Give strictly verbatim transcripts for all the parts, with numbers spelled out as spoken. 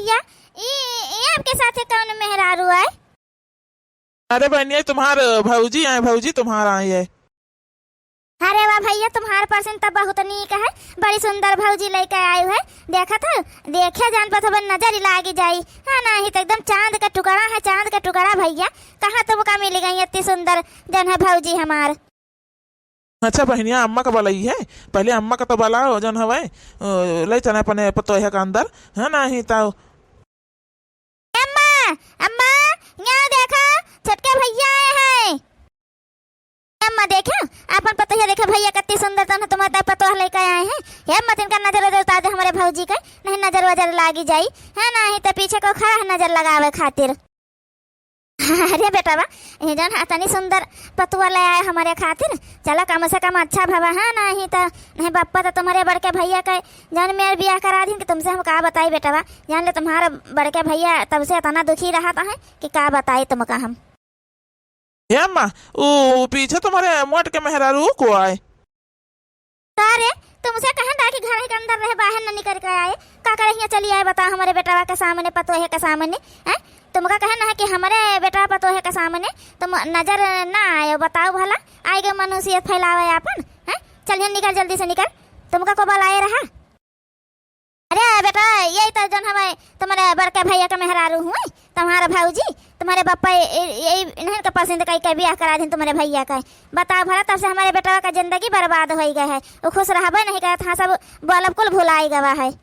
या, ई, ई आपके साथे कौन मेहरारू आए? अरे बहनिया, तुम्हार भौजी आए, भौजी तुम्हार आए है। अरे वाह भैया, तुम्हार परसिन त बहुत नीक है, बड़ी सुंदर भौजी लइके आयु है। देखत हो, देखे जान पर तो नजर ही लागी जाई। हाँ, नाही तो एकदम चांद का टुकड़ा है, चांद का टुकड़ा भैया। कहाँ तुमका मिल गई इतनी सुंदर जौन है भौजी हमार? अच्छा बहनिया, अम्मा का बलाई है, पहले अम्मा का तो बलाओ जौन हवे, अ, ले चले अपने पतोह का अंदर, है नाही तो। अम्मा, अम्मा, यहाँ देखो, छोटके भैया आए हैं। अम्मा देखो, अपन पतोहिया देखो भैया, कितनी सुंदर तन तुम्हारे ताई पतोह लेके आए हैं। हे अम्मा, तिनका नजर उजर उतार दे हमारे भौजी के, नहीं नजर वजर लागी जाई, है नाही तो पीछे को खड़ा है नजर लगावे खातिर। अरे बेटवा, ये जौन है तनी सुंदर पतोह ले आए हमारे खातिर, चलो कम से कम अच्छा भवा, हाँ, नाही तो, नहीं बप्पा तो तुम्हारे बड़के भैया के जौन मेर बियाह करा दिन कि तुमसे हम का बताई बेटवा, जान ले तुम्हारे बड़के भैया तब से इतना दुखी रहता है कि का बताई तुमका हम। हे अम्मा, ऊ, ऊ पीछे तुम्हारे मोट के मेहरारू को आए। का रे, तुमसे कहन रहा कि घर के अंदर रहे, बाहर न निकल के आए, का करे हियाँ चली आए, बताओ, हमारे बेटवा के सामने, पतोहे के सामने, हैं? तुमका कहन है कि हमारे बेटवा पतोहे के सामने तुम नजर ना आए, बताओ भला, आए गए मनुष्य फैलावे आपन, हैं? चल हियाँ निकल, जल्दी से निकल, तुमका को बलाए रहा? अरे बेटा, यही तो जौन हवे तुम्हारे बड़के भैया के मेहरारू हुए, तुम्हारा भौजी, तुम्हारे बप्पा ये, ये, ये इन्हन के पसंद कई के बियाह करा दिन तुम्हारे भैया का। बताओ भला, तब से हमारे बेटवा का जिंदगी बर्बाद होई गए है। वो खुश रहबे नहीं करत, हाँ, सब बोलब कुल भुलाई गवा है।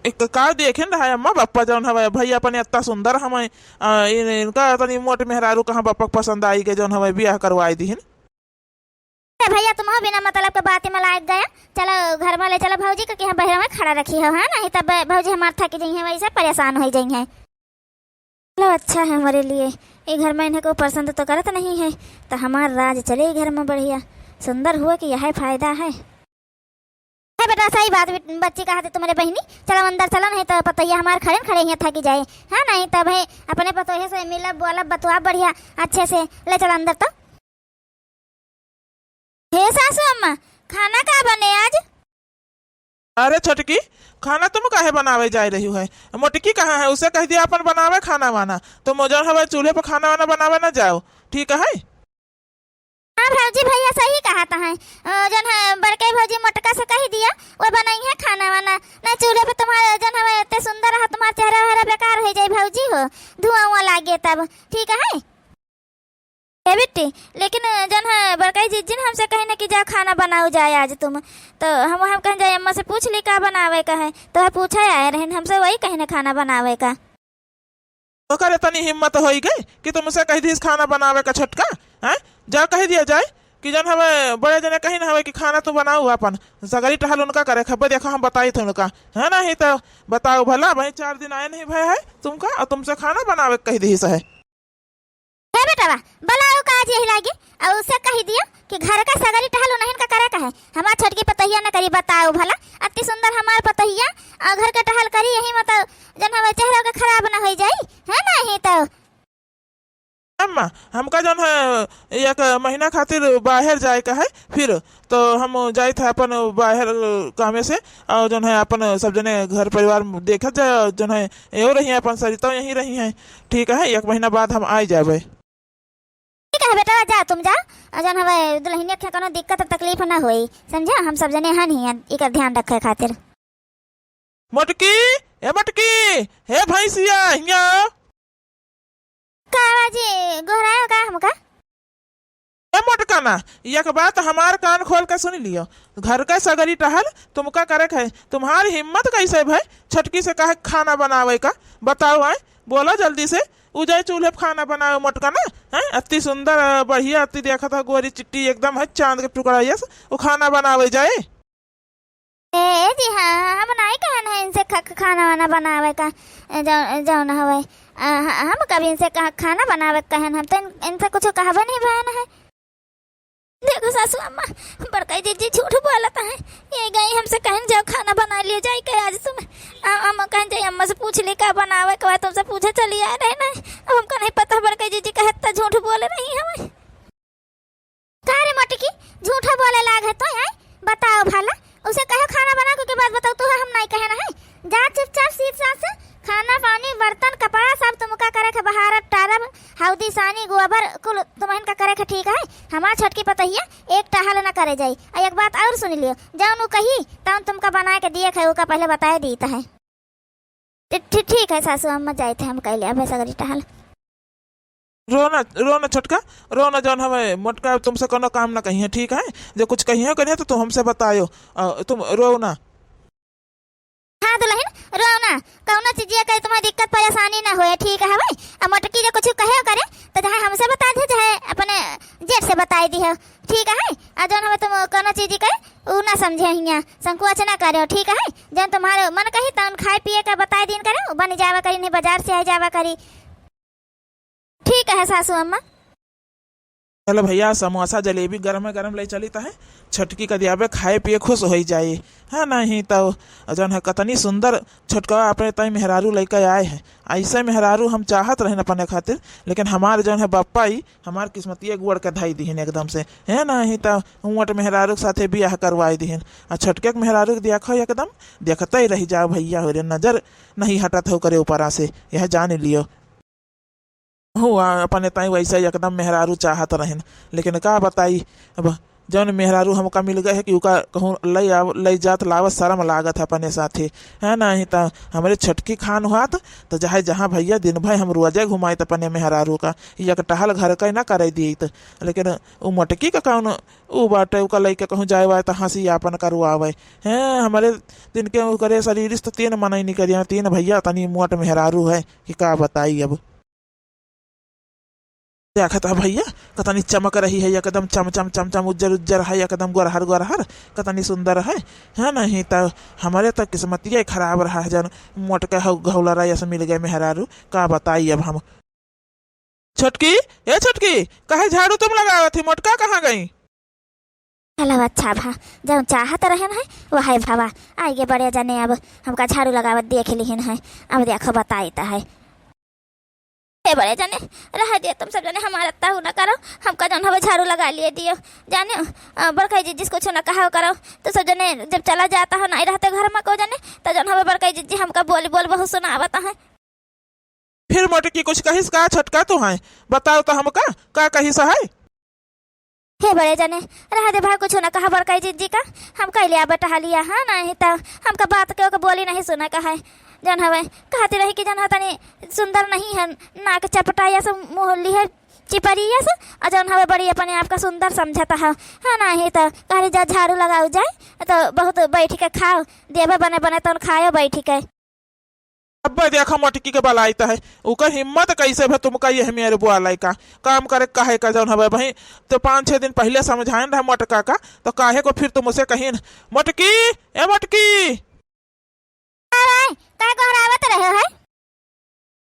एक का देखे न रहा अम्मा, बप्पा जौन हवे भैया अपने इतना सुंदर हमें, आ, इन, इनका तनी मोट मेहरारू कहाँ बप्पा के पसंद आई गए, जौन हमें बियाह करवाई दीहिन। अरे भैया, तुम हो बिना मतलब के बात में लाग गया। चलो घर में ले चलो भौजी को, कि हम बहरा में खड़ा रखी हो, है ना? तब भौजी हमार थक जाई हैं, वैसे परेशान हो जाई हैं। चलो अच्छा है हमारे लिए, ये घर में इन्हें को पसंद तो करत नहीं है, तो हमार राज चले घर में बढ़िया, सुंदर हुआ कि यह फायदा है। है बेटा, सही बात बे-, बच्ची कहा थे तुम्हारे बहनी। चलो अंदर चलो, नहीं तो पतोहिया हमार खड़े न खड़े यहाँ थकी जाए, है नहीं? तब है अपने पतोहे से मिलब बोलब बतुआ बढ़िया अच्छे से। ले चलो अंदर तो। हे सासू अम्मा, खाना का बने आज? अरे छोटकी, खाना तुम काहे बनावे जाए रही है? मोटकी कहाँ है? उसे कह दिया अपन बनावे खाना वाना। तुम जौन हवे चूल्हे पर खाना वाना बनावे ना जाओ, ठीक है? हाँ भौजी, भैया सही कहत हैं। अ, जौन है बड़के भौजी मोटका से कह दिया, वो बनाई है खाना वाना। नहीं चूल्हे पे तुम्हारे जौन हवे इतने सुंदर रहा, तुम्हारा चेहरा वेहरा बेकार हो जाए भौजी हो, धुआं उआं लागे तब, ठीक है? ए बिट्टी, लेकिन जौन है बड़काई जिज्जी ने हमसे कहे न कि जा खाना बनाओ जाए आज तुम, तो हम, हम कहें जाए अम्मा से पूछ ली का बनावे का है, तो है पूछे आए रहन, हमसे वही कहे न खाना बनावे का। ओकर इतनी हिम्मत होई गई कि तुमसे कह दीस खाना बनावे का छोटका, हैं? जा कह दिया जाए कि जौन हवे बड़े जने कही न हवे कि खाना तू बनाओ अपन, सगरी टहल उनका करे खब्बे, देखो हम बताई थे उनका, है नहीं तो बताओ भला, वही चार दिन आए नहीं भय है तुमका और तुमसे खाना बनावे के कह दीस है। हे बेटवा, बलाओ का आज यही लागी, और उसे कही दियो कि घर का सगरी टहल उन्हन का करे का है, हमार छोटकी पतोहिया न करी, बताओ भला, अति सुंदर हमार पतोहिया, और घर के टहल करी यही मतलब जौन हवे चेहरा के खराब न हो जाई, है नहीं तो। अम्मा, हमका जौन है एक महीना खातिर बाहर जाए का है, फिर तो हम जाइत है अपन बाहर कामे से, और जौन है अपन सब जने घर परिवार देखत जाए, और जौन है एहो रही है अपन सरिता यहीं रही है, ठीक है, एक महीना बाद हम आए जाबे। ठीक है बेटा, जा तुम जा, और जौन हवे दुल्हनिया के कोनो दिक्कत तकलीफ ना होई, समझा, हम सब जने हन ही एकर ध्यान रखे खातिर। मोटकी, ए मोटकी, हे भैंसिया, हिया। का बाजी, गोहरायो का हमका? ए मोटका ना, एक बात हमार कान खोल के सुन लियो। घर के सगरी टहल तुमका करे के है। तुम्हारी हिम्मत कैसे भय छोटकी से कहे खाना बनावे का? बताओ आए, बोलो जल्दी से। उ जाए चूल्हे पे खाना बनावे मोटका ना, हैं? अति सुंदर, बढ़िया, अति देखत हो गोरी चिट्टी एकदम है चांद के टुकड़ा यस, उ खाना बनावे जाए। ए जी, हाँ, हाँ, हम नाई कहन है इनसे ख-, ख-, खाना वाना बनावे का, ए, जौ-, जौन हवे। आ, ह-, हम कभी इनसे कहा-, खाना बनावे का कहन, हम तो इन-, इनसे कुछ कहबे नहीं भयन है। देखो सासू अम्मा, बड़काई जीजी झूठ बोलत है। ये गई हमसे कहन जाओ खाना बना लियो जाए के आज तुम। आ, अम्मा कहन जाए अम्मा से पूछ ली का बनावे के बाद तुमसे पूछे चली आए रहे ना। अब हमका नहीं पता बड़काई जीजी कहे तो झूठ बोले रही हमें। का रे मोटकी, झूठा बोले लाग है तो, हैं? बताओ भला, उसे कहो खाना बना के बाद बताओ, तू हम नहीं कहे ना है। जा चुपचाप सीट साथ से खाना पानी, बर्तन, कपड़ा सब तुमका करे के, बहारब, टारब, हौदी, सानी, गोबर, कुल तुमहिन का करे के, ठीक है? हमार छोटकी पतोहिया एक टहल न करे जाई। आ एक बात और सुन लियो, जौन उ कही, तौन तुमका बनाए के दिए के, ओका पहले बताए दीत है। ठी-, ठी-, ठीक है सासू अम्मा, जाइत है हम, कइ लेबे सगरी टहल। रो ना, रो ना छोटका, रो ना, जौन हवे मोटका तुमसे कोनो काम ना कहिए, ठीक है? जो कुछ कहिए करिए तो तुम हमसे बतायो, अ, तुम रो ना। हाँ दुलहिन, रो ना, कौनो चीजिया के तुम्हें दिक्कत परेशानी ना होए, ठीक हवे? आ मोटकी जो कुछ कहे करे तो चाहे हमसे बता दे, चाहे अपने जेठ से बताई दिहो, ठीक है? आ जौन हवे तुम कौनो चीज के उ ना समझे हियाँ, संकोच ना करे, ठीक है? जौन तुम्हारे मन कही तौन खाए पिए का बताई दीन करे, उ बन जावा करी, नहीं बाजार से आ जावा करी। ठीक है सासू अम्मा। चलो भैया, समोसा जलेबी गरमे गरम लइ चलित है, छोटकी का दियाबे खाए पिए खुश होइ जाई, है नहीं तो। जौन है कतनी सुंदर छोटकवा अपने ताई मेहरारू लइके आए है, ऐसे मेहरारू हम चाहत रहेन अपने खातिर, लेकिन हमार जौन है बप्पा ई हमार किस्मतिये गुड़ के धई दिहिन एकदम से, है नहीं तो। ऊँट मेहरारू के साथे बियाह करवाई दिहिन, आ छोटके के मेहरारू के देखो एकदम देखते ही रह जाओ भैया, हो रे नजर नहीं हटत हो करे ऊपरा से, यह जान लियो। हुआ अपने ताई वैसे ही एकदम मेहरारू चाहत रहेन, लेकिन का बताई, अब जौन मेहरारू हमका मिल गए है कि उका कहूँ लई आव-, लई जात लावत शर्म लागत है अपने साथे, है नहीं तो। हमरे छोटकी खान हुआत तो चाहे जहाँ भैया दिन भर हम रोजे घुमाइत अपने मेहरारू का, एक टहल घर का ना करे दीत, लेकिन उ मोटकी का कौन उ बाटे, उका लइके कहूँ जाए वाए तो हँसी आपन करवावे। हैं, हमरे दिन के ओकरे शरीर से तो तीन मनई निकरिया, तीन भैया तनी मोट मेहरारू है कि का बताई अब। देखत है भैया, कतनी चमक रही है एकदम, चम चम चम चम, उज्जर उज्जर है एकदम, गोरहर गोरहर, कतनी सुंदर है, है नहीं तो। हमरे तो किस्मतिये खराब रहा है जौन मोटका हौ घौलरा यस मिल गए मेहरारू, का बताई अब हम। छोटकी, ए छोटकी, काहे झाड़ू तुम लगावत ही, मोटका कहाँ गई? चलो अच्छा भा, जौन चाहत रहेन है वही भवा, आइगे बड़े जने अब हमका झाड़ू लगावत देख लिहिन है, अब देखो बताइत है। हे बड़े जने, रह दियो तुम सब जने, हमारा ताहू न करो, हमका जौन हवे झाड़ू लगा लिए दियो। जाने, अ, बड़काई जिज्जी से कुछ न कहा करो, तो सब जने जब चला जाता हो, नहीं रहते घर में को जने, तो जौन हवे बड़काई जिज्जी हमका बोली बोल बहुत सुनावत है। फिर मोटकी कुछ कहिस का छोटका तुहैं? बताओ तो हमका, का कहिस है? हे बड़े जने, रह दे भाई, कुछ न कहा बड़काई जिज्जी का, हम कइ लेबे टहलिया, हाँ, नहीं तो हमका बात के ओके बोली नहीं सुने का है। जौन हवे, कहती रही कि जौन हो तनी सुंदर नहीं है, नाक चपटा यस, मुँह लिहे चिपरी यस, और जौन हवे बड़ी अपने आप का सुंदर समझत है, हाँ, नहीं तो कहली जा झाड़ू लगाओ जाए, तो बहुत बैठ के खाओ, देबे बने बने तौन खायो बैठ के। अब्बे देखो मोटकी के बलाइत है, उकर हिम्मत कैसे भे तुमका यह मेरे बोआलय का, काम करे काहे का जौन हवे भाई, तो पाँच छह दिन पहिले समझाइन रहा मोटका का, तो काहे को फिर तुम उसे कहिन, मोटकी, ए मोटकी। अरे, काहे गोहरावत रहे हो है?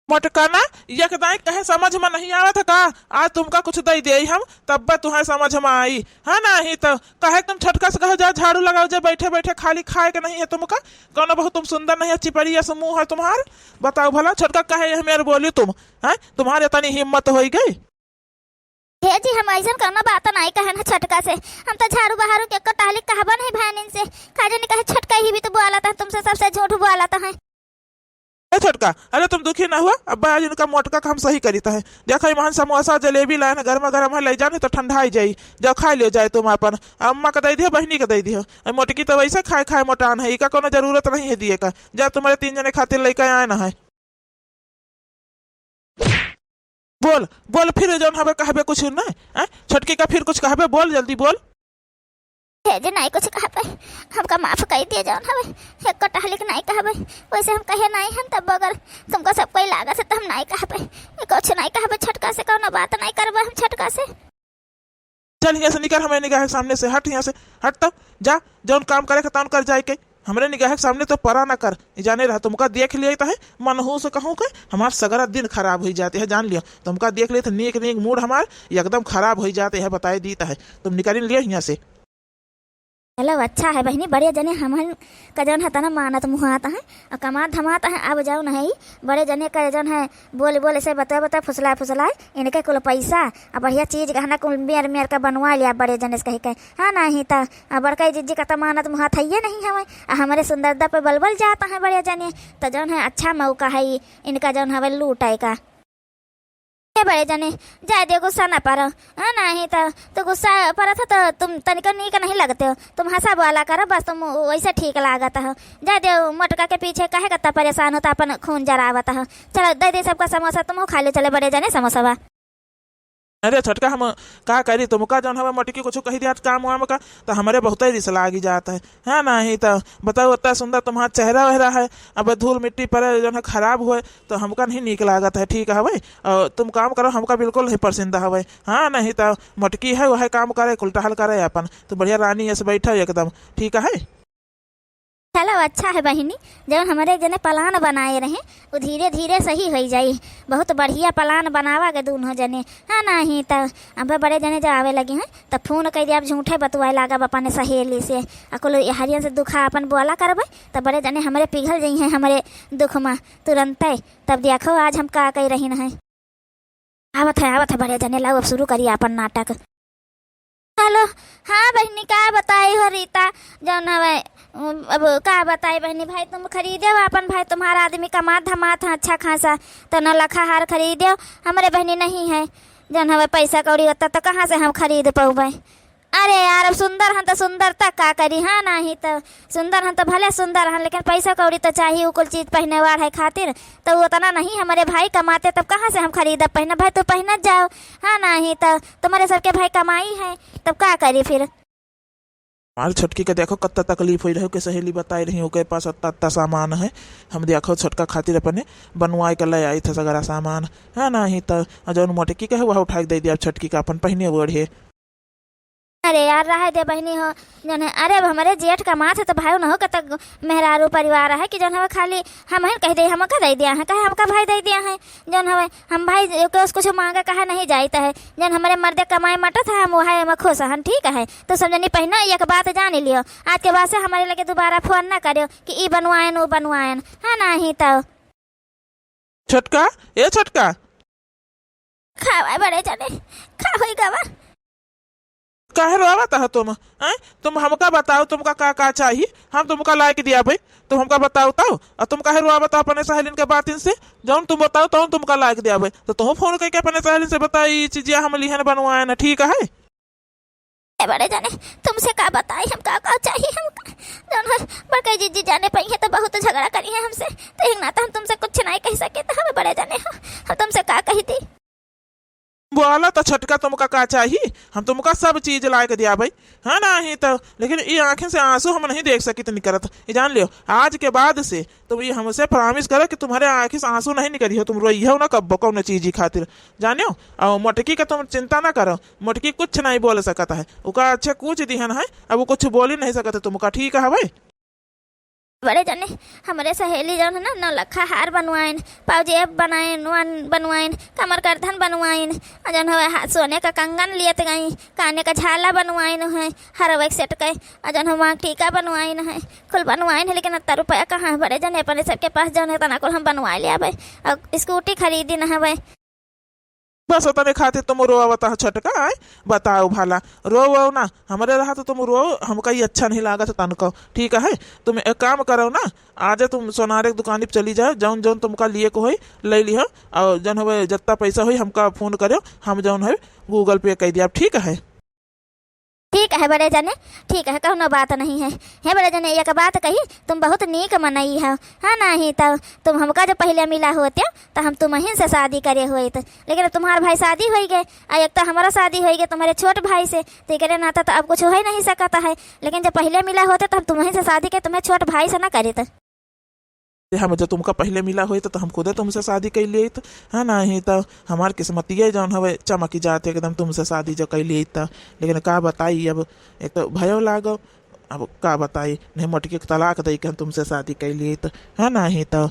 मोटका ना, ये के दाई कहे समझ में नहीं आवत है का? आज तुमका कुछ दे दे हम, तब्बे तुहैं समझ में आई, है ना? ही तो कहे तुम छोटका से कहो, "जा झाड़ू लगाओ, जा बैठे बैठे खाली खाए के नहीं है तुमका, कौनो बहुत तुम सुंदर नहीं है, चिपरिया से मुँह है तुम्हार।" बताओ भला, छोटका कहे यह मेरे बोली तुम, हैं? तुम्हारे इतनी हिम्मत होई गई? हे जी, हम ऐसन कौनो बात नहीं कहन है छोटका से। हम तो झाड़ू बहारू के एको टहली कहबन है बहनिन से। का जानी कहे छोटका ही भी तो बोलत है तुमसे, सबसे झूठ बोलत है। ए छोटका, अरे तुम दुखी ना हुआ, अब्बे आज इनका मोटका का हम सही करित है। देखो, इमहन समोसा जलेबी लायन, गर्मा गर्म है, ले जाने तो ठंडा ही जाई। जाओ खा लियो जाए तुम अपन, अम्मा का दे दियो, बहनी का दे दियो। ए मोटकी तो वैसे खाए खाए मोटान है, इका कोनो जरूरत नहीं है दिए का। जा, तुम्हारे तीन जने खातिर लेके आए ना है। बोल, बोल, फिर जौन हवे कहबे कुछ न, हैं? छोटकी का फिर कुछ कहबे, बोल, जल्दी बोल। हे जी, नहीं कुछ कहबे, हमका माफ कर दिए जौन हवे, एको टहलिक नहीं कहबे। वैसे हम कहे नहीं हन, तब अगर तुमको सब कोई लागत है तो हम नहीं कहबे, कुछ नहीं कहबे छोटका से, कौनो बात नहीं करबे हम छोटका से। चल हियाँ से निकर, हमारे निगाह के सामने से हट, हियाँ से हट, तब जा, जौन काम करे के तौन कर जाए के, हमरे निगाह के सामने तो परा ना कर। ई जाने रहा, तुमका देख लिया तो है, मनहूस कहूँ के, हमार सगरा दिन खराब हो जाते है, जान लिया। तुमका देख लिया तो नीक नीक मूड हमार एकदम खराब हो जाते है, बताए दीत है। तुम निकल लिया हियाँ से। चलो, अच्छा है बहिनी, बड़े जने हमहन का जौन है तना मानत मुहात है, और कमात धमात है। अब जौन है, बड़े जने का जौन है, बोल बोल से बता बता, फुसलाए फुसलाए इनके कुल पैसा, और बढ़िया चीज गहना कुल मेर मेर का बनवा लिया बड़े जने से कह के। हाँ, नहीं तो, आ, बड़का जिज्जी का तो मानत मुहात है ये नहीं हवे, आ हमरे सुंदरदा पे बलबल जाता है बड़े जने। तो जौन है, अच्छा मौका है ई इनका जौन हवे लूटे का। ए बड़े जने, जाए दे, गुस्सा ना पड़ो। हाँ, नहीं तो, तो गुस्सा पड़त है तो तुम तनिको नीक नहीं लगते हो। तुम हंसा बोला करो, बस तुम वैसे ठीक लागत हो। जाए दे, मोटका के पीछे काहे कत्ता परेशान होता, अपन खून जरावत हो। चलो, दे दे सबका समोसा, तुम खा लो। चले बड़े जने समोसा बा। अरे छोटका, हम का करी, तुमका जौन हवे मोटकी कुछ कही दिया काम वाम का, तो हमरे बहुते रिस लागी जात है। हाँ, नहीं तो बताओ, इतना सुंदर तुम्हारा चेहरा वेहरा है, अब धूल मिट्टी पड़े जौन है खराब हुए, तो हमका नहीं नीक लागत है, ठीक हवे? और तुम काम करो, हमका बिल्कुल नहीं पसंद हवे। हाँ, नहीं तो मोटकी है, वह काम करे, कुल टहल करे अपन, तो बढ़िया रानी ऐसे बैठा एकदम, ठीक है? चलो, अच्छा है बहिनी, जौन हमरे जने plan बनाए रहे, वो धीरे धीरे सही होई जाई। बहुत बढ़िया plan बनावा के दूनों जने, हाँ, नहीं तो अब बड़े जने जब आवे लगे हैं, तो फोन कइ दिया, अब झूठे बतुआए लागब अपने सहेली से, आ कुल हरियन से दुखा अपन बोला करबे, तो बड़े जने हमरे पिघल जइहैं हमरे दुख मा तुरंते। तब देखो, आज हम का कइ रही हैं। आवत है, आवत है बड़े जने, लाओ अब शुरू करी आपन नाटक। हेलो, हाँ बहिनी, का बताई हो रीता, जौन हवे, अब का बताई बहिनी, भाई तुम खरीदे हो आपन, भाई तुम्हारा आदमी कमात धमात है अच्छा खासा, तो नौलखा हार खरीदे हो, हमरे बहिनी नहीं है, जौन हवे पैसा कौड़ी होता तो कहाँ से हम खरीद पउबे? अरे यार, अब सुंदर हन तो सुंदर तक का करी, हाँ, नहीं तो सुंदर हन तो भले सुंदर हन, लेकिन पैसा कौड़ी तो चाहिए, उ कुल चीज पहने वार है खातिर, तो वो उतना नहीं हमरे भाई कमाते, तब कहाँ से हम खरीदब पहनब? भाई तू पहनत जाओ, हाँ, नहीं तो तुम्हारे सबके भाई कमाई है, तब का करी फिर? हमार छोटकी के देखो कत्ता तकलीफ होई रहे, ओके सहेली बताई रही, ओके पास अत्ता अत्ता सामान है, हम देखो छोटका खातिर अपने बनवाए के ले आई थे सगरा सामान, हाँ, नहीं तो जौन मोटकी के है वह उठा के दे दिया छोटकी का अपन पहने ओढ़े। अरे यार, रहे दे बहिनी हो, जौन है, अरे अब हमरे जेठ कमात है तो भाई न हो, कतक मेहरारू परिवार है कि जौन है खाली हम ही कह दे, हमका दे दिया है, कहे हमका भाई दे दिया है, जौन हवे हम भाई के उस कुछ मांगे कहे नहीं जाइत है, जौन हमरे मर्दे कमाए मटत है, हम वह में खुश हन, ठीक है? तो सब जनी पहना एक बात जान लियो, आज के बाद से हमरे लगे दोबारा फोन ना करियो कि ई बनवाएन, उ बनवाएन, हाँ, नहीं तो। छोटका, ए छोटका। खावा बड़े जने, का होई गवा? काहे रोवत हो तुम? हैं? तुम हमका बताओ, तुमका का का चाही, हम तुमका लाइके दियाबे। तुम हमका बताओ तउ, और तुम काहे रोवत हो अपने सहेलिन के बातिन से? जौन तुम बताओ तौन तुमका लाइके दियाबे। तो तुम फोन करके अपने सहेलिन से बताई, ई चीजिया हम लिहन बनवाएन, ठीक है? ए बड़े जने, तुमसे का बताई, हम का का चाही हमका? जौन है, बड़का जिज्जी जाने पइहैं तो बहुत झगड़ा करिहैं हमसे, तो एक नाता हम तुमसे कुछ नहीं कह सके, तो हम बड़े जने हो, हम तुमसे का कही थी? बोला तो छोटका, तुमका का चाही? हम तुमका सब चीज लाइके दियाबे, है ना? ही तो, लेकिन ई आँखिन से आँसू हम नहीं देख सकित निकरत। ई जान लियो, आज के बाद से तुम ई हमसे promise करो कि तुम्हारे आँखिन से आँसू नहीं निकरिहो, तुम रोइहो ना कब्बो कौनो चीज खातिर, जानियो। और मोटकी का तुम चिंता ना करो, मोटकी कुछ नहीं बोल सकत है, उका अच्छे कुछ दिहन है, अब वो कुछ बोली नहीं सकत है तुमका, ठीक है भाई? बड़े जने, हमरे सहेली जौन है ना, नौलखा हार बनवाइन, पाउजेब बनाइन, वन बनवाइन, कमर करधन बनवाइन, और जौन हवे हा-, सोने का कंगन लियत गई, काने का झाला बनवाइन है, हरवे के set के, और जौन हवे टीका बनवाइन है, कुल बनवाइन है, लेकिन अत्ता रुपया कहाँ है बड़े जने, अपने सबके पास जौन है तना कुल हम बनवाए ले आबे, और scooty खरीदिन हवे। बस ओतने खातिर तुम रोवत हो छोटका, आय? बताओ भला, रोवो ना, हमरे रहा तो तुम रोवो, हमका ई अच्छा नहीं लागत तनको, ठीक है? तुम एक काम करो ना, आज तुम सोनारे के दुकानी पे चली जाओ, जौन जौन तुमका लिए को होई, ले लिहो, और जौन हवे जत्ता पैसा होई, हमका फोन करो, हम जौन है Google Pay कर दिया, ठीक है? ठीक है बड़े जने, ठीक है, कौनो बात नहीं है। हे बड़े जने, एक बात कही, तुम बहुत नीक मनई हो, हाँ, नहीं तो तुम हमका जब पहले मिला होते तो हम तुमहिन से शादी करे होइत, लेकिन अब तुम्हार भाई शादी होई गए, आ एक तो हमारा शादी होई गए तुम्हारे छोट भाई से, तो एकरे नाता तो अब कुछ हो ही नहीं सकता है, लेकिन जब पहले मिला होते तो हम तुमहिन से शादी के तुम्हें छोट भाई से ना करित। हम जब तुमका पहले मिला होइत तो हम खुदे तुमसे शादी कर लेइत, है ना? ही तो हमार किस्मतिये जौन हवे चमकी जात एकदम तुमसे शादी जो कर लेइत तो। लेकिन का बताई अब, एक तो भयो लागो, अब का बताई, नहीं मोटकी के तलाक दे के हम तुमसे शादी कर लेइत, है ना? ही तो।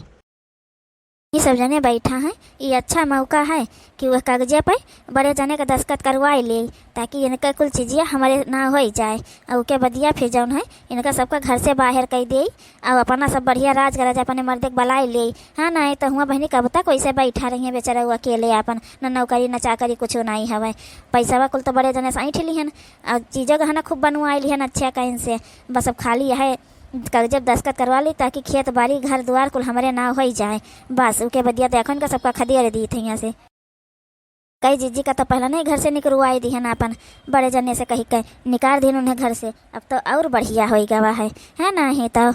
ई सब जने बैठा हैं, ई अच्छा मौका है कि वह कागजे पे बड़े जने के दस्तखत करवाए ले, ताकि इनका कुल चीजिया हमरे नाव होइ जाए। और उके बदिया फिर जौन है, इनका सबका घर से बाहर कइ देई, और अपना सब बढ़िया राज करा जाए, अपने मर्दे के बलाए ले। हाँ, नाहीं तो हुआँ बहिनी कब तक वैसे बैठा रही हैं बेचारा वो अकेले आपन, न नौकरी न चाकरी कुछ नाहीं हवे। पैसवा कुल तो बड़े जने से ऐंठ लिहन, और चीजों गहना खूब बनवाए लिहन अच्छा कहीं से। बस अब खाली यह कागजे पे दस्तखत करवा ली, ताकि खेत बारी घर द्वार कुल हमरे नाव होइ जाए। बस उके बदिया देखो इनका सबका खदेड़ दी थे यहाँ से। कई जीजी का तो पहले नहीं घर से निकरवाए दिहन आपन, बड़े जने से कही के निकार दिन उन्हें घर से। अब तो और बढ़िया होइ गवा है, है नाहीं तो।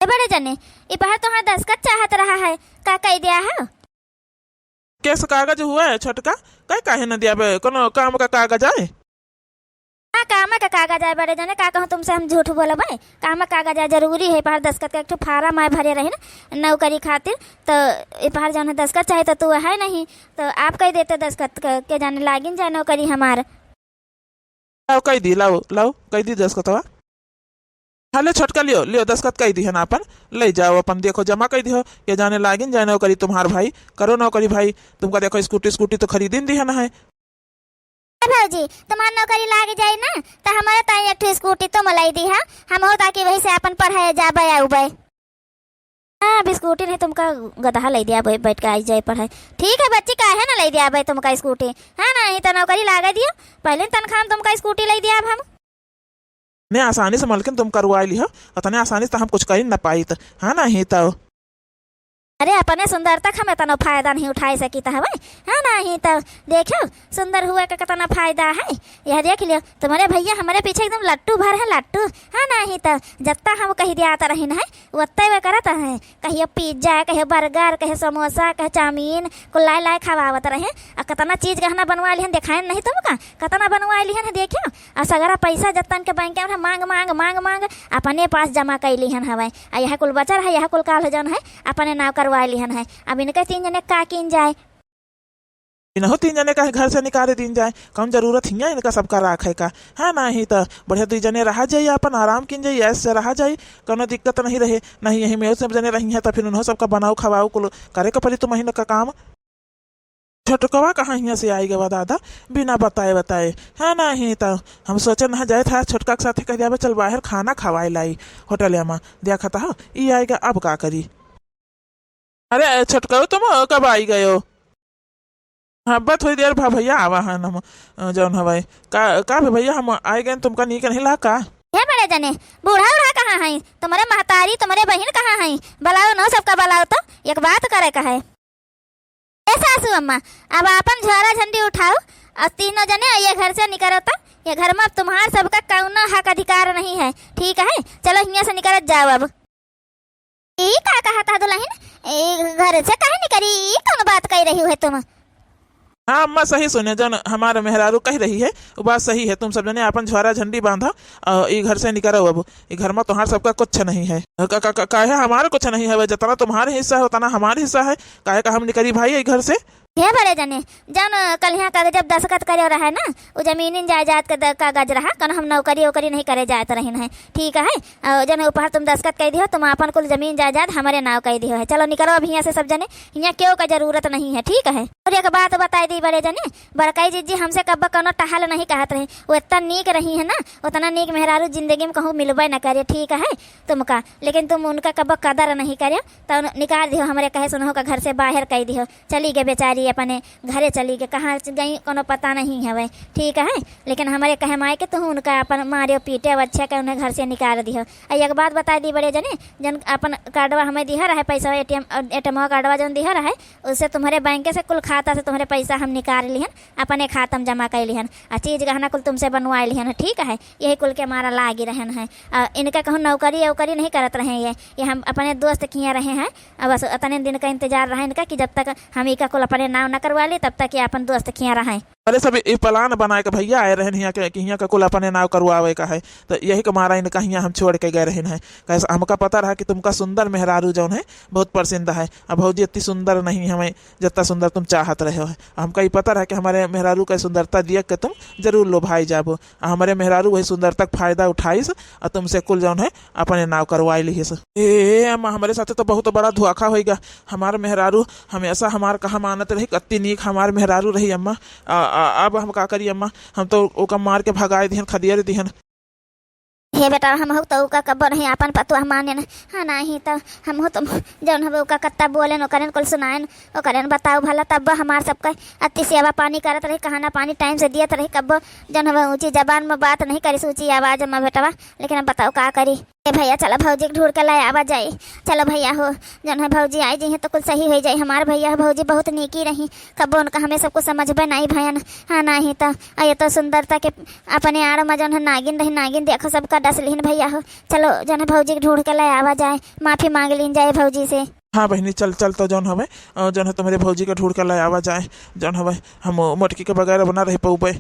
ए बड़े जने, ई पहर तोहार दस्तखत चाहत रहा है, का कइ दिया है? केस कागज हुआ है छोटका, कई काहे न दियाबे, कोनो काम का कागज आए? हाँ, काम का कागज आए बड़े जने, का कहूँ तुमसे हम झूठ बोलबे? काम का कागज आए, जरूरी है, पहर दस्तखत का एक ठो फार्म आए भरे रहे ना नौकरी खातिर, तो ए पहर जौन है दस्तखत चाहे तो तू है नहीं, तो आप कइ देते दस्तखत के, के जाने लागिन जाए नौकरी हमार। लाओ, कइ दी, लाओ, लाओ, कइ दी दस्तखतवा। हाँ, ले छोटका, लियो, लियो, दस्तखत कइ दिहन आपन, ले जाओ अपन, देखो, जमा कइ दिहो, के जाने लागिन जाए नौकरी तुम्हार भाई, करो नौकरी भाई, तुमका देखो, स्कूटी, स्कूटी तो खरीदिन दिहन है। ए भौजी, तुम्हार नौकरी लाग जाई ना, तो हमारे ताई एक ठो स्कूटी तुम लाई दिहा, हम हो ताकि वही से अपन पढ़ाए जाबे आउबे। हाँ, अब स्कूटी नहीं तुमका गदहा लाई दिया, बै-, बैठ के आई जाए पढ़ाई। ठीक है बच्ची, काहे ना लाई दिया भाई तुमका स्कूटी? हाँ, नहीं तो नौकरी लागे दियो, पहले तनख्वाह में तुमका स्कूटी लाई दिया अब हम। ने आसानी से मलकिन तुम करवाई लिहो, अतने आसानी से तो हम कुछ करी न पाइत। हाँ, नहीं तो। अरे, अपने सुंदरता का हम इतना फायदा नहीं उठाए सकित हवे। हाँ, नहीं तो। देखो, सुंदर हुए का कितना फायदा है। यह देख लियो, तुम्हारे भैया हमारे पीछे एकदम लट्टू भर है, लट्टू। हाँ, नहीं तो। जत्ता हम कही दिया तो रही नहीं, वत्ते वे करत है। कहियो पिज्जा, कहियो बर्गर, कहियो समोसा, कहियो चाउमीन, कुल लाए लाए खवावत रहे। आ कतना चीज गहना बनवा लिहन, देखाएन नहीं तुमका? कतना बनवा लिहन है, देखियो। आ सगरा पैसा जत्तन के बैंक में मांग, मांग, मांग, मांग अपने पास जमा कइ लिहन हवे। आ यह कुल बचल है, यह कुल काल जौन है, अपने नाव करवा लिहन है। अब इनके तीन जने का कीन जाए? इनहू तीन जने का घर से निकाले दीन जाए, कौन जरूरत हिया इनका सबका राखे का? हाँ, नहीं तो बढ़िया दुई जने रहा जाई, अपन आराम कीन जाई, ऐश से रहा जाई, कौनो दिक्कत नहीं रहे। नहीं यही में सब जने रही हैं, तो फिर उन्हों सबका बनाओ खवाओ कुल करे के पड़ी तुम महीना का काम। छोटकवा कहाँ हियाँ से आई गवा दादा, बिना बताए बताए? हाँ, नहीं तो हम सोचे ना जाए था छोटका के साथे कह जाबे, चल बाहर खाना खवाए लाई होटल में। देखा था ई आएगा, अब का करी? अरे छोटकऊ, तुम कब आई गयो? हाँ, बस थोड़ी देर भा भैया आवा है हम, अ, जौन हवाई। का, का भे भैया, हम आए गए, तुमका नीक नहीं ला का? हे बड़े जने, बूढ़ा उढ़ा कहाँ हैं? तुम्हारे महतारी, तुम्हारे बहिन कहाँ हैं? बुलाओ न, सबका बुलाओ तो, एक बात करे का है। ए सासू अम्मा, अब आपन झोरा झंडी उठाओ और तीनों जने ये घर से निकरो तो। ये घर में अब तुम्हार सबका कौनो हक अधिकार नहीं है, ठीक है? चलो हियाँ से निकरत जाओ अब। ई का कहत ह दुलहिन? ए, घर से काहे निकरी? ई कौन बात कह रही है तुम? हाँ अम्मा, सही सुने, जौन हमार मेहरारू कह रही है, वो बात सही है। तुम सब जने आपन झोरा झंडी बांधा और ई घर से निकरो अब। ई घर में तुम्हार सबका कुछ नहीं है। का, का, का, काहे हमार कुछ नहीं है? जतना तुम्हार हिस्सा है, उतना हमार हिस्सा है। काहे का हम निकरी भाई ई घर से? हे बड़े जने, जौन कल यहाँ कागज जब दस्तखत करे रहे ना, वो जमीन जायदाद के द-, कागज रहा, कौन हम नौकरी वोकरी नहीं करे जात रहिन है, ठीक है? और जौन ऊपर तुम दस्तखत कह दियो, तुम आपन कुल जमीन जायदाद हमारे नाव कह दियो है। चलो निकलो अब हियाँ से सब जने, हियाँ केहू का जरूरत नहीं है, ठीक है? और एक बात बताई दी बड़े जने, बड़काई जीजी हमसे कब्बो कौनो टहल नहीं कहत रही, वो इतना नीक रही है ना, उतना नीक मेहरारू जिंदगी में कहूँ मिलबे न करे, ठीक है तुमका, लेकिन तुम उनका कब्बो कदर नहीं करे, तो निकाल दियो हमरे कहे सुनहो का घर से बाहर कह दियो। चली गए बेचारी, अपने घरे चली गए, कहाँ गई कोनो पता नहीं हवे, ठीक है। लेकिन हमरे कहे माई के तू उनका अपन मारे पीटे, अब अच्छा के उन्हें घर से निकाल दियो। आ एक बात बताई दी बड़े जने, जौन अपन कार्डवा हमें दिहा रहे, पैसा एटीएम, एटीएम कार्डवा जौन दिहा रहे, उससे तुम्हारे बैंक से कुल खाता से तुम्हारे पैसा हम निकाल लिहन, अपने खाता में जमा कर लिहन, आ चीज गहना कुल तुमसे बनवा लिहन, ठीक है। यही कुल के मारा लागी रहन है। आ इनका कहूँ नौकरी वौकरी नहीं करत रहे, ये, ये हम अपने दोस्त किया रहे हैं। अब बस अतने दिन का इंतजार रहा इनका कि जब तक हम इका कुल अपने नाव न करवा ली, तब तक ये अपन दोस्त खिया रहा है। अरे सब ई plan बनाए के भइया आए रहन हियाँ के, कि हियाँ के कुल अपने नाव करवावे का है। तो यही के मारा इनका हियाँ हम छोड़ के गए रहन है। कैसे हमका पता रहा कि तुमका सुंदर मेहरारू जौन है बहुत पसंद है। अब भौजी इतनी सुंदर नहीं हमें जितना सुंदर तुम चाहत रहे हो। हमका ई पता रहा कि हमारे मेहरारू का सुंदरता देख के तुम जरूर लोभाई जाबो। आ हमरे मेहरारू वही सुंदरता के फायदा उठाइस और तुमसे कुल जौन है अपने नाव करवाई लिहिस। ए, ए, अम्मा, हमरे साथे तो बहुत बड़ा धोखा होइगा। हमार मेहरारू हमेशा हमार कहा मानत रही, कत्ती नीक हमार मेहरारू रही अम्मा। आ, आ, अब हम का करी अम्मा, हम तो ओका मार के भगाए दिहन, खदेड़ दिहन। हे बेटा, हम हो तो ओका कब्बो नहीं आपन पतोह मानेन। हाँ, नहीं तो हम हो तो जौन हवे ओका कत्ता बोलेन, ओकरेन कुल सुनाएन, ओकरेन बताओ भला। तब हमार सबका अति सेवा पानी करत रही, खाना पानी time से दियत रही, कब्बो जौन हवे ऊंची जबान में बात नहीं करिस, ऊंची आवाज में बेटवा, लेकिन अब बताओ का करी। ए भइया, चलो भौजी के ढूंढ के ले आवा जाई। चलो भइया हो, जौन है भौजी आई जइहें तो कुल सही हो जाई। हमार भइया हो भौजी बहुत नीकी रही, कब्बो उनका हमें सब कुछ समझबे नहीं भयन। हाँ, नहीं तो, आ ये तो सुंदरता के अपने आड़ में जौन है नागिन रही, नागिन देखो सबका डस लिहिन भइया हो। चलो जौन है भौजी के ढूंढ के ले आवा जाए, माफी मांग लीन जाए भौजी से। हाँ बहिनी, चल, चल तो जौन हवे, अ, जौन है तुम्हरे भौजी के ढूंढ के ले आवा जाए। जौन हवे हम मोटकी के बगैर बना रही पउबे,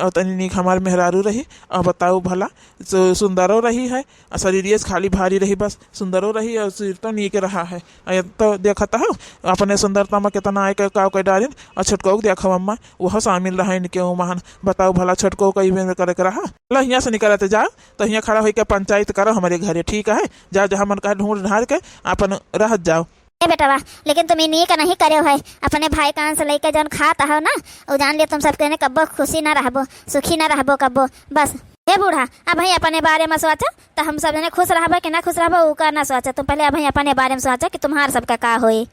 और तनी नीक हमार मेहरारू रही, और बताओ भला, सु-, सुंदरो रही है, और शरीरिये से खाली भारी रही, बस सुंदरो रही और शरीर तो नीक रहा है। और ये तो देखत हो, अपने सुंदरता में कितना आए के काव के डारिन, और छोटको के देखो अम्मा, वह शामिल रहा इनके ओमहन। बताओ भला, छोटको का इवेंट करे के रहा? ला, हियाँ से निकलत जाओ, तो हियाँ खड़ा होइके पंचायत करो हमरे घरे, ठीक है? जाओ, जहाँ मन कहे ढूंढ ढार के अपन रहत जाओ। ए बेटवा, लेकिन तुम ई नीक नहीं करे हो, अपने भाई कान से लेके जौन खात हो ना, उ जान लियो तुम सबके ने कब्बो खुशी ना रहबो, सुखी ना रहबो कब्बो। बस, हे बूढ़ा, अबहीं अपने बारे में सोचो, तो हम सब जने खुश रहबो कि ना खुश रहबो, उ का ना सोचो। तुम पहले अबहीं अपने बारे में सोचो कि तुम्हार सबका का होई।